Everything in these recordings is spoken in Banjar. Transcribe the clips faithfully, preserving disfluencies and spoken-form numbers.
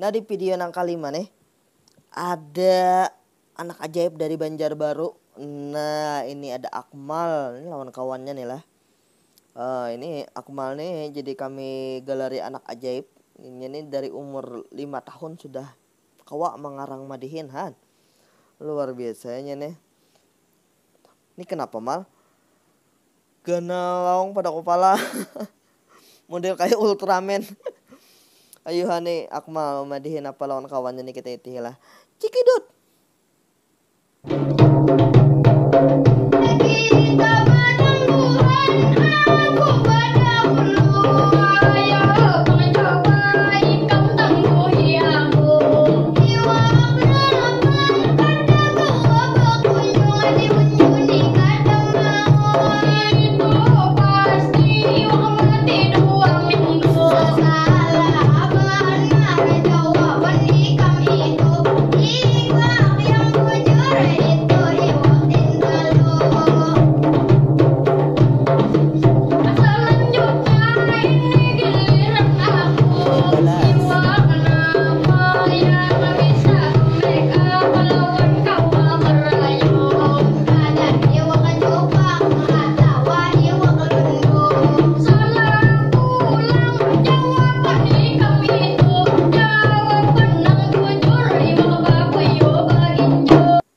Nah, di video nang kalima nih, ada anak ajaib dari Banjarbaru. Nah, ini ada Akmal, ini lawan kawannya nih lah. Eh, ini Akmal nih jadi kami galari anak ajaib. Ini nih dari umur lima tahun sudah kawa mangarang madihin, han. Luar biasanya nih. Ini kenapa, Mal? Gana laung pada kepala. Model kayak Ultraman. Ayo, hani, Akmal madihin apa lawan kawannya nih, kita itihi lah. Cikidut.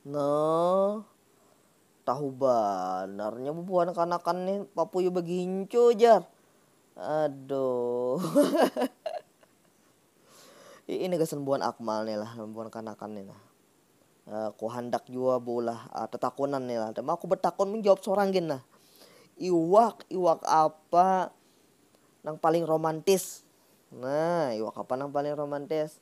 Nah, tahu banarnya bubuhan kanakan nih papuyu bagincu jar. Aduh. Ini gasan buhan Akmal nih lah, buhan kanakan nih lah. Eh, ku handak jua beulah, ah, tetakunan nih lah. Tapi aku betakun menjawab seorang gin nah. Iwak, iwak apa nang paling romantis? Nah, iwak apa nang paling romantis?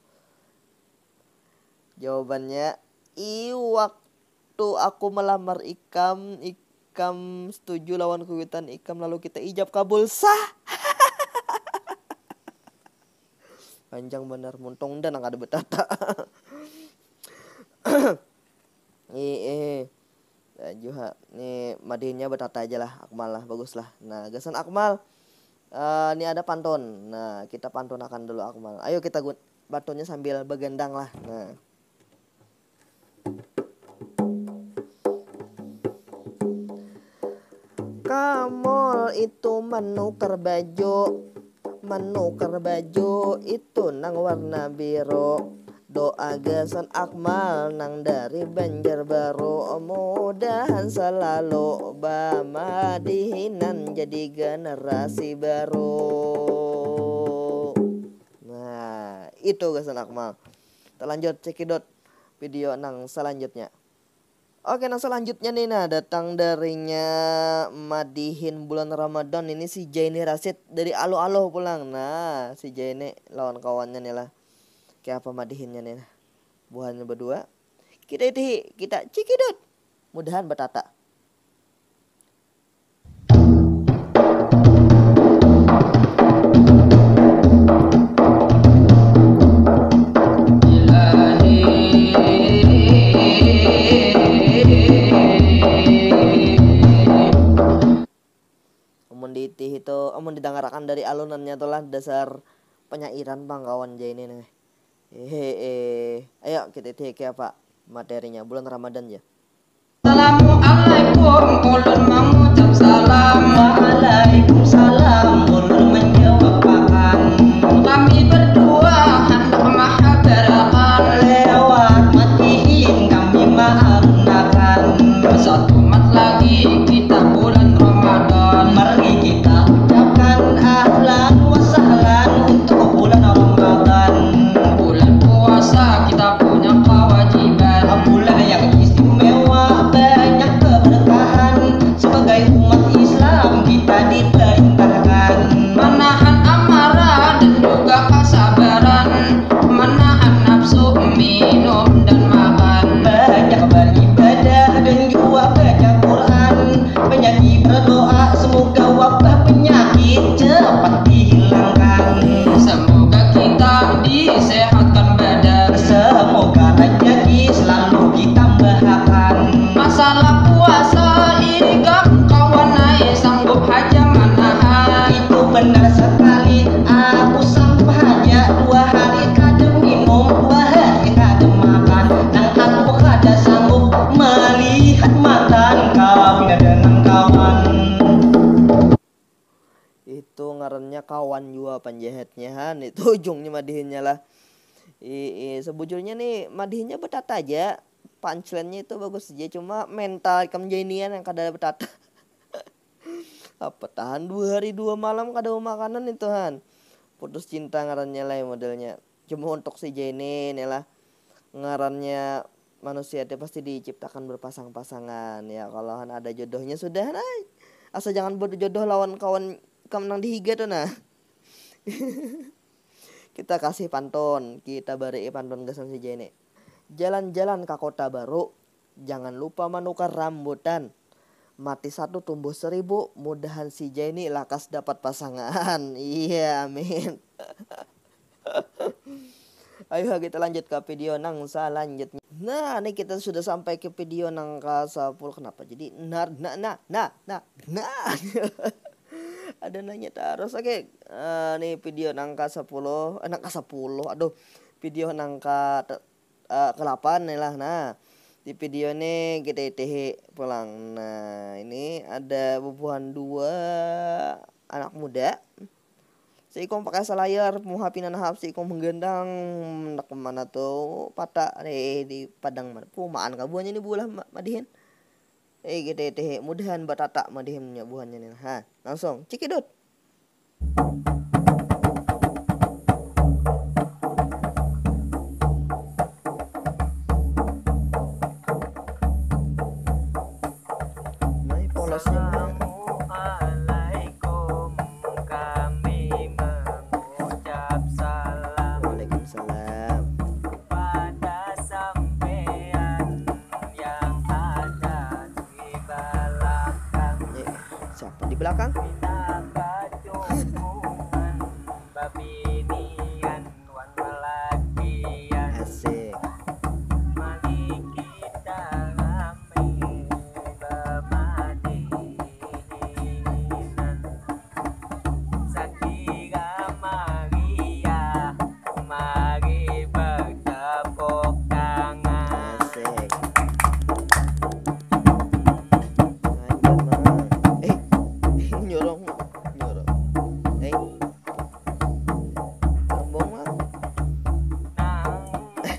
Jawabannya, iwak tu aku melamar ikam, ikam setuju lawan kuitan ikam, lalu kita ijab kabul sah. Panjang benar, muntung dan nang ada betata. Ih, eh. Nah, juha. Ni madihinnya betata aja lah, Akmal lah, bagus lah. Nah, gasan Akmal. Eh, ni ada pantun. Nah, kita pantunakan dulu Akmal. Ayo kita gun pantunnya sambil begendang lah. Nah. Kamol itu menukar baju, menukar baju itu nang warna biru. Doa gasan Akmal nang dari Banjarbaru, mudahan selalu bamadihinan jadi generasi baru. Nah, itu gasan Akmal. Kita lanjut cekidot video nang selanjutnya. Oke, nang selanjutnya nih, nah, datang darinya madihin bulan Ramadan ini, si Jaini Rasid dari Alo-Alo pulang. Nah, si Jaini lawan kawannya nih lah. Kayak apa madihinnya nih, nah. Buhannya berdua. Kita itihi, kita cikidut. Mudahan betata. Amun diitih itu, amun didangarakan dari alunannya tu lah dasar penyairan pang kawan ja ini nih. Hehe, ayo kita itih kaya apa materinya bulan Ramadan ja. Assalamualaikum, ulun mangucap salam. Waalaikumsalam, ulun manjawab pakan. Kami berdua handak mahabarakan. Lewat matiin kami maalunakan. Satu mat lagi kita bulan Ramadan. Mari kita ucapkan ahlan wa sahlan untuk bulan Ramadan. Bulan puasa kita punya kewajiban. Bulan yang istimewa, banyak keberkahan. Ya, kawan jua panjahatnya, han. Itu ujungnya madihinnya lah. I, i, sebujurnya nih, madihinnya betata aja. Punchline-nya itu bagus aja, cuma mental ikam Jainian yang kada betata. Apa tahan dua hari dua malam kada makanan itu, han. Putus cinta ngarannya lah modelnya. Cuma untuk si Jaini nih lah, ngarannya manusia itu pasti diciptakan berpasang-pasangan. Ya, kalau han ada jodohnya sudah, nah. Asal jangan berjodoh lawan kawan kam nang di higa tuh, nah. Kita kasih pantun, kita beri pantun gasan si Jaini. Jalan-jalan ke kota baru, jangan lupa menukar rambutan. Mati satu, tumbuh seribu, mudahan si Jaini lakas dapat pasangan. Iya, amin. Ayo, kita lanjut ke video nang selanjutnya. Nah, ini kita sudah sampai ke video nang ke sepuluh. Kenapa jadi nar, na, na, na, na, na? Ada nanya terus. Oke, eh, nih video nang ke sepuluh, eh, nang ke sepuluh. Aduh, video nang ke te-, eh, ke delapan nih lah. Nah, di video ini kita itihi pulang. Nah, ini ada bubuhan dua anak muda. Seikung pakai selayar, muha pina nahap, seikung menggendang, nak mana tuh, pata, eh, di padang mana. Pumaan kabuannya ini bulah ma-, madihin. Eh, gitu, teh, mudahan batata madihin nya buhannya nih. Ha, langsung, cikidut. Nah, polosnya mana? Assalamualaikum, kami mengucap salam. Waalaikumsalam. Pada sampean yang ada di belakang. Eh, siapa di belakang? Pina bacungkungan, babinian wan lalakian. Asik. Mari kita rame bamadihinan. Sakira Maria, mari bertepuk tangan. Asik. Lanjut, Mang. Eh, nyorong, nyorong. Eh. Sambung, Mang. Nang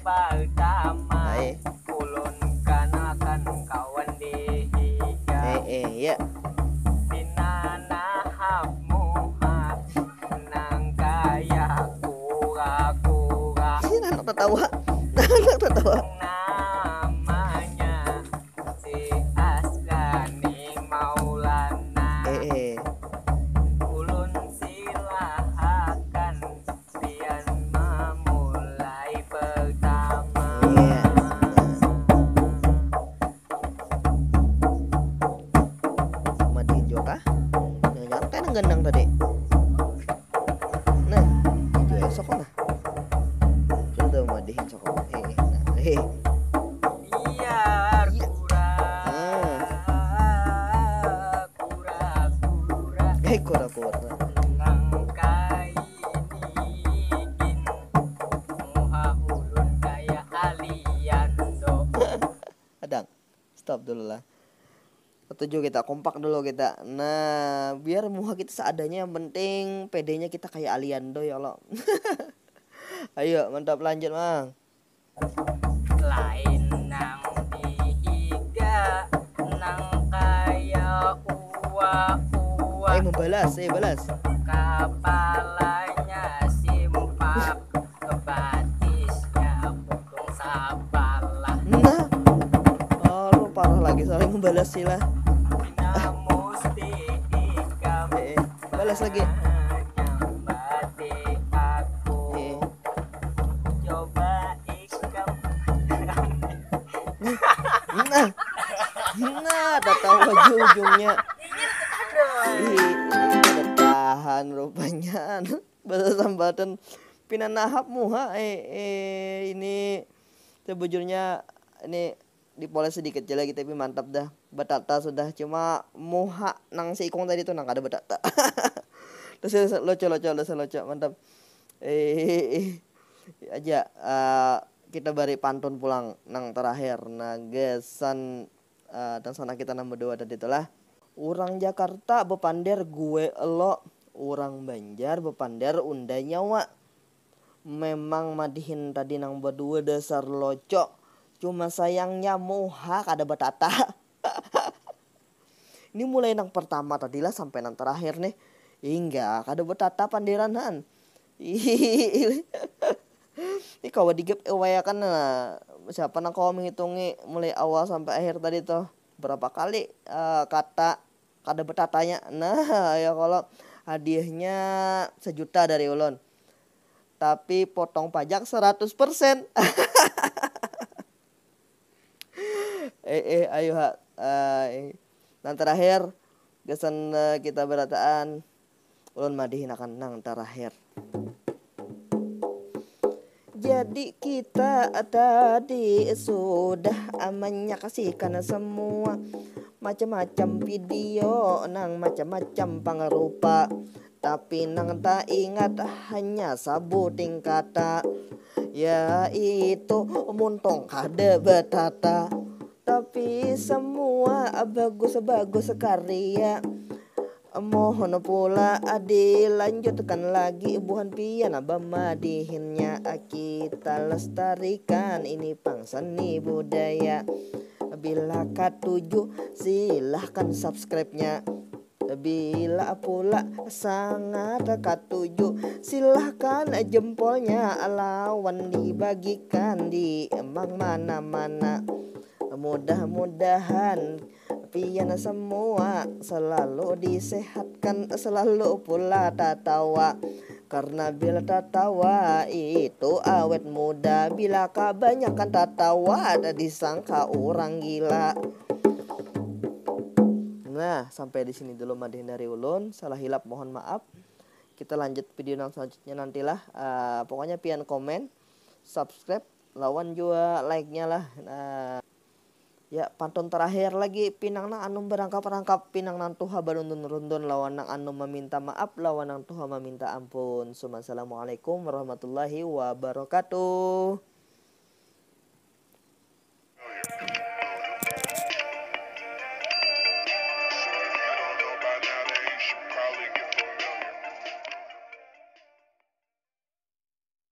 pertama, hai. Ulun kanakan kawan di higa. Eh, eh, ya. Pina nahap muha nang kaya kura-kura. Anak tatawa. Anak tatawa. Namanya si Asrani Maulana. Eh, eh. Ulun silahakan pian mamulai pertama. Iya. Madihin jua kah? Jangan-jangan kayak nang gandang tadi. Nah, itu ya, sok lah. Coba tuh madihin sok. Eh, eh, nah, eh. Iya, iya. Kura. Ah. Kura-kura. Eh, kura-kura. Nang kaini gin. Muha ulun kaya Aliando. Adang, stop dulu lah. Setuju kita, kompak dulu kita. Nah, biar muha kita seadanya, yang penting pedenya kita kayak Aliando, ya Allah. Ayo, mantap, lanjut, Mang. Lain nang di higa, nang kaya uwa-uwa. Eh, membalas, eh, balas. Kapalanya simpak, batisnya kutung sabalah. Nah, oh, parah lagi, saling membalas sih lah. Pina musti ikam. Eh, eh, balas lagi. Nyambati aku. Eh. Coba ikam. Nah, nah, tatawa aja ujungnya. Ih, ini kada tahan rupanya. Bahasa sambatan pina nahap muha, eh, eh, ini sebujurnya ini dipoles sedikit aja lagi, tapi mantap dah. Batata sudah, cuma muha nang seikung tadi tuh nang kada batata. Terus, terus, lucu, lucu, lucu, lucu, mantap. Eh, aja, eh, kita bari pantun pulang nang terakhir. Nah, gasan, eh, tang sanak kita nang bedua tadi tuh lah. Urang Jakarta bepander gue elo, Urang Banjar bepander unda nyawa. Memang madihin tadi nang badua dasar loco. Cuma sayangnya muha kada betata. Ini mulai nang pertama tadi lah sampai nang terakhir nih. Hingga kada betata panderan han. Ini kawa digap ewayakan nah. Siapa nang kawa menghitungi mulai awal sampai akhir tadi tuh berapa kali uh, kata kada betatanya. Nah, ya kalau hadiahnya sejuta dari ulun. Tapi potong pajak seratus persen. eh eh ayo ha. Uh, nang terakhir gasan uh, kita berataan ulun madihin akan nang terakhir. Jadi kita tadi sudah menyaksikan semua macam-macam video nang macam-macam pangrupa. Tapi nang tak ingat hanya sabuting kata, yaitu muntung kada betata. Tapi semua bagus-bagus karya. Mohon pula dilanjutkan lagi buhan pian bamadihinnya. Kita lestarikan ini pang seni budaya. Bila katuju silahkan subscribe-nya. Bila pula sangat katuju silahkan jempolnya lawan dibagikan di emang mana-mana. Mudah-mudahan pian semua selalu disehatkan, selalu pula tatawa. Karena bila tatawa itu awet muda, bila kebanyakan tatawa ada disangka orang gila. Nah, sampai di sini dulu madihin dari ulun. Salah hilap mohon maaf. Kita lanjut video yang selanjutnya nantilah. Uh, pokoknya pian komen, subscribe, lawan juga like-nya lah. Nah, ya pantun terakhir lagi, pinang nang anum berangkap-rangkap, pinang nang tuha berundun-rundun, lawan nang anum meminta maaf, lawan nang tuha meminta ampun. Assalamualaikum warahmatullahi wabarakatuh.